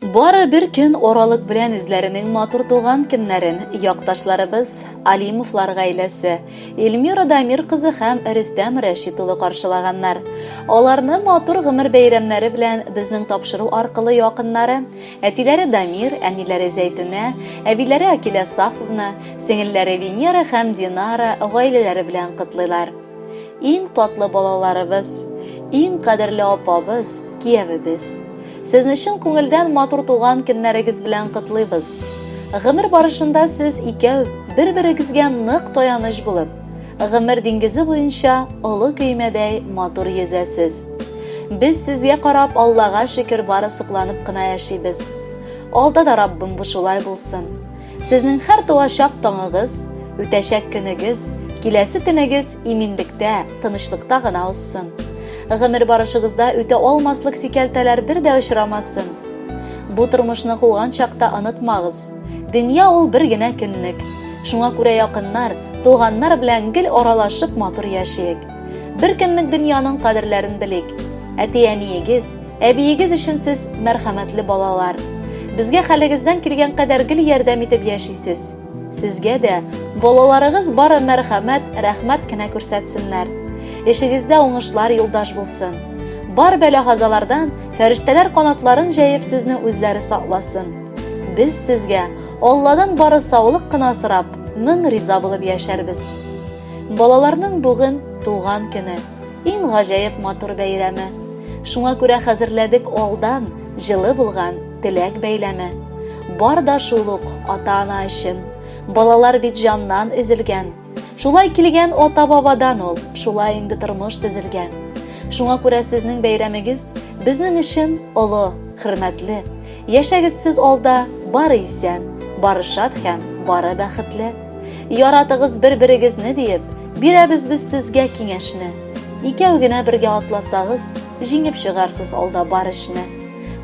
Бары бер көн аралык белән үзләренең матур туган көннәрен якташларыбыз Алимовлар гаиләсе, Эльмира Дамир кызы һәм Рөстәм Рәшит улы каршылаганнар. Аларны матур гомер бәйрәмнәре белән безнең тапшыру аркылы якыннары, әтиләре Дамир, әниләре Зәйтүнә, әбиләре Акилә Сафовна, сеңелләре Венера һәм Динара гаиләләре белән котлыйлар. Иң татлы балаларыбыз, иң кадерле апабыз, киявебез. Сезне чын күңелдән матур туган көннәрегез белән котлыйбыз. Гомер барышында сез икәү бер-берегезгә нык таяныч булып, гомер диңгезе буенча олы көймәдәй матур йөзәсез. Без сезгә карап Аллага шөкер бары сокланып кына яшибез. Алда да Раббым бу шулай булсын. Сезнең һәр туачак таңыгыз, үтәчәк көнегез, киләсе төнегез иминлектә, тынычлыкта гына узсын. Гомер барышыгызда үтә алмаслык сикәлтәләр бер дә очрамасын. Бу тормышны куган чакта онытмагыз. Дөнья ул бер генә көнлек. Шуңа күрә якыннар, туганнар белән гел аралашып матур яшиек. Бер көнлек дөньяның кадерләрен белик. Әти-әниегез, Әбиегез өчен сез мәрхәмәтле балалар. Безгә хәлегездән килгән кадәр гел ярдәм итеп яшисез. Сезгә дә балаларыгыз бары мәрхәмәт, рәхмәт кенә күрсәтсеннәр. Эшегездә уңышлар юлдаш булсын. Бар бәла-газалардан фәрештәләр канатларын җәеп сезне үзләре сакласын. Без сезгә Алладан бары саулык кына сорап, мең риза булып яшәрбез. Балаларның бүген туган көне. Иң гаҗәеп матур бәйрәме. Шуңа күрә хәзерләдек алдан җылы булган теләк бәйләме. Бар да шул ук ата-ана өчен. Балалар бит җаннан өзелгән. Шулай килгән ата-бабадан ул, шулай инде тормыш төзелгән. Шуңа күрә сезнең бәйрәмегез безнең өчен олы, хөрмәтле. Яшәгез сез алда бары исән, бары шат һәм бары бәхетле. Яратыгыз бер-берегезне диеп, бирәбез без сезгә киңәшне. Икәү генә бергә атласагыз, җиңеп чыгарсыз алда бар эшне.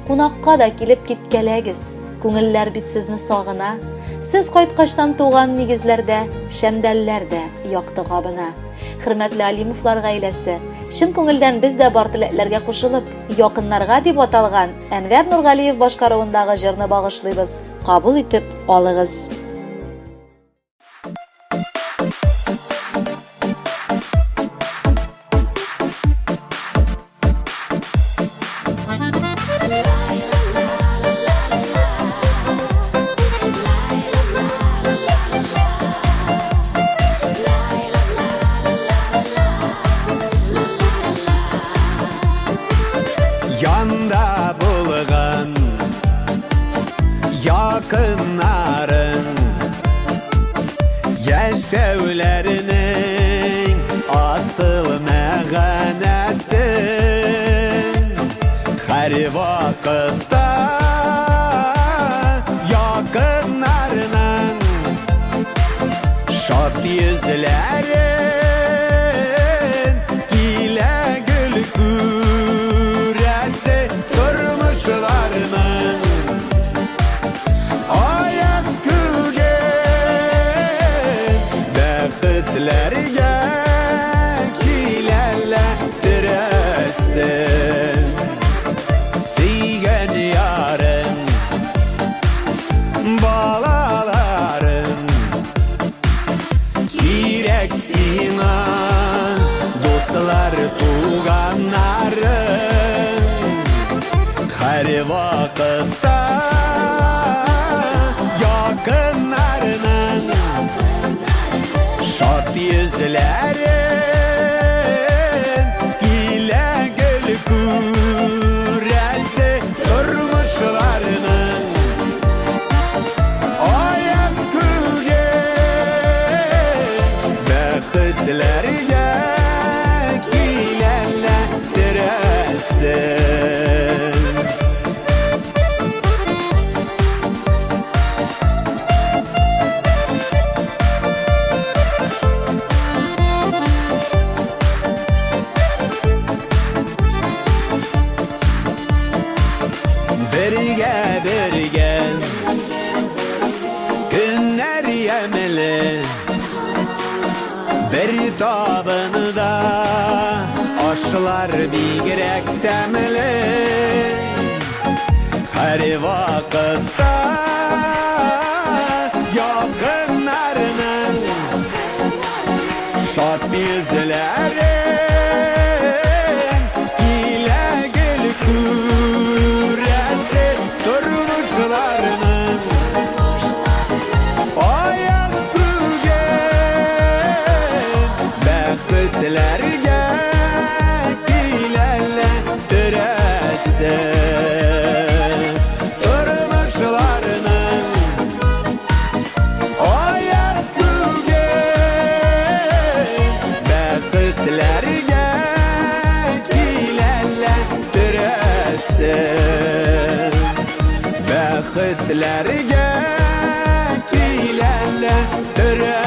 Кунакка да килеп киткәләгез, күңелләр бит сезне сагына. Сез кайткачтан туган нигезләрдә шәмдәлләр дә якты кабына. Хөрмәтле Алимовлар гаиләсе, чын күңелдән без дә бар теләкләргә кушылып, Якыннарга дип аталган Әнвәр Нургалиев башкаруындагы җырны багышлыйбыз. Кабул итеп алыгыз. Янда булган якыннарың Яшәүләренең асыл мәгънәсен Һәр вакытта якыннарының Шат йөзләрен килә гөл күрәсе тормышларының Аяз күген бәхетләргә киләләр терәсен. Сөйгән ярың, балаларың Кирәк сиңа, дуслар, туганнарың. Һәр вакытта якыннарының шат йөзләрен килә гел күрәсе тормышларының аяз күге бәхетләргә киләләр терәсен. Бергә, бергә Көннәр ямьле Бер табында ашлар бигрәк тәмле. Һәр вакытта якыннарының шат йөзләрен килә гел күрәсе тормышларының аяз күген бәхетләргә киләләндерәсе тормышларының аяз күген бәхетләргә киләләндерәсе бәхетләргә киләләндерәсе.